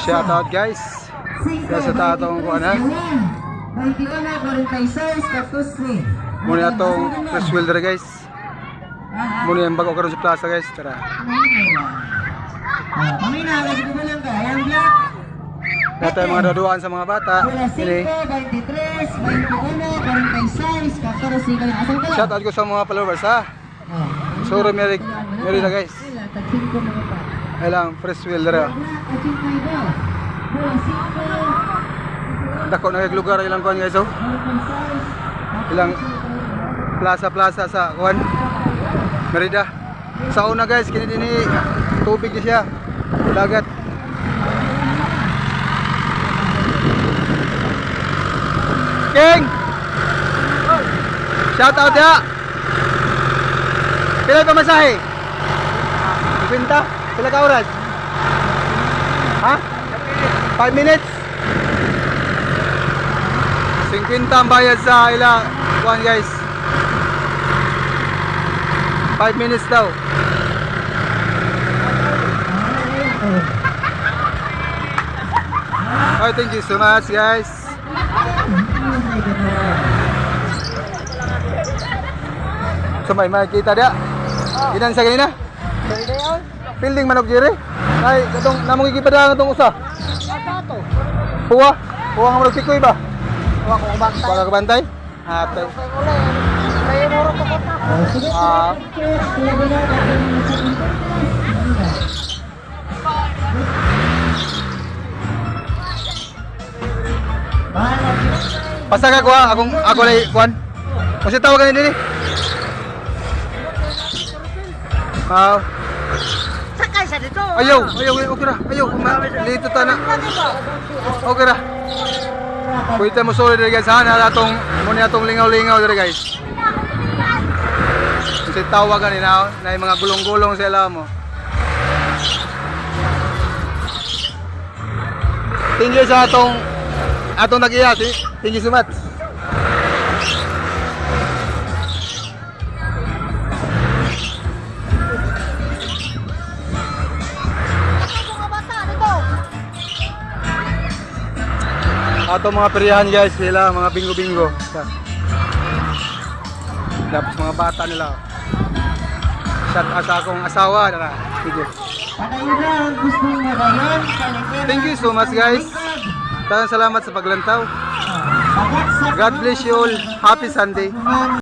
Shout out, guys. Kaya sa tatong kuan ha. 21, 46, 14. Muna atong press wheel dere, guys. Muna yung bago karon sa plaza, guys. Tara. Ah, kami na, kasi kumalang ka. Ayan, black. Lahat tayo mga daduan sa mga bata. Bola 5, Ini. 23, 21, 46, 14. Kaya asan ka lang? Shout out ko sa mga followers ha. Oh. Sorry, Mary, Mary na, guys. Wala, tag 5 mga pa. Ilang press wheel dere. Black, 82. Bola 5, Dako na kay lugar ilang kuan, guys, oh. 46. Ilang plaza-plaza sa kuan. Merida. Sa una, guys, kini dinhi tubig ni siya. Dagat. King! Shout out ya! Pila pa masahe? 50? Pila ka oras? Ha? 5 minutes? 50 ang bayad sa ila kuan, guys. 5 minutes daw. Alright, thank you so much, guys. So may makikita dia. Ginan sa ganina? Building manok jere. Ay, katong namong gipadaan atong usa. Puwa. Puwa nga manok tikoy ba? Wa ko bantay. Puwa ka bantay? Atay. Sige, Ah. Pasa ka kuha, akong ako lay kuan. Kasi tawag ka dinhi. Ah, Sakay sa dito. Ayaw, ayaw, okay ra. Ayaw, dito ta na. Okay ra. Pwede mo sorry diri, guys, ha, na atong mo ni atong lingaw-lingaw diri, guys. Kasi tawagan ni na na yung mga gulong-gulong sa ila mo. Thank you sa atong atong nag-iya. Thank you so much. Mga bata dito. Ato mga peryahan, guys, sila mga bingo-bingo. Tapos mga bata nila. Shout out sa akong asawa. Tara. Sige. Padayon na ang gustong madayon sa lingkod. Thank you so much, guys. Daghang salamat sa paglantaw. Bagat sa God bless you all. Happy Sunday. mga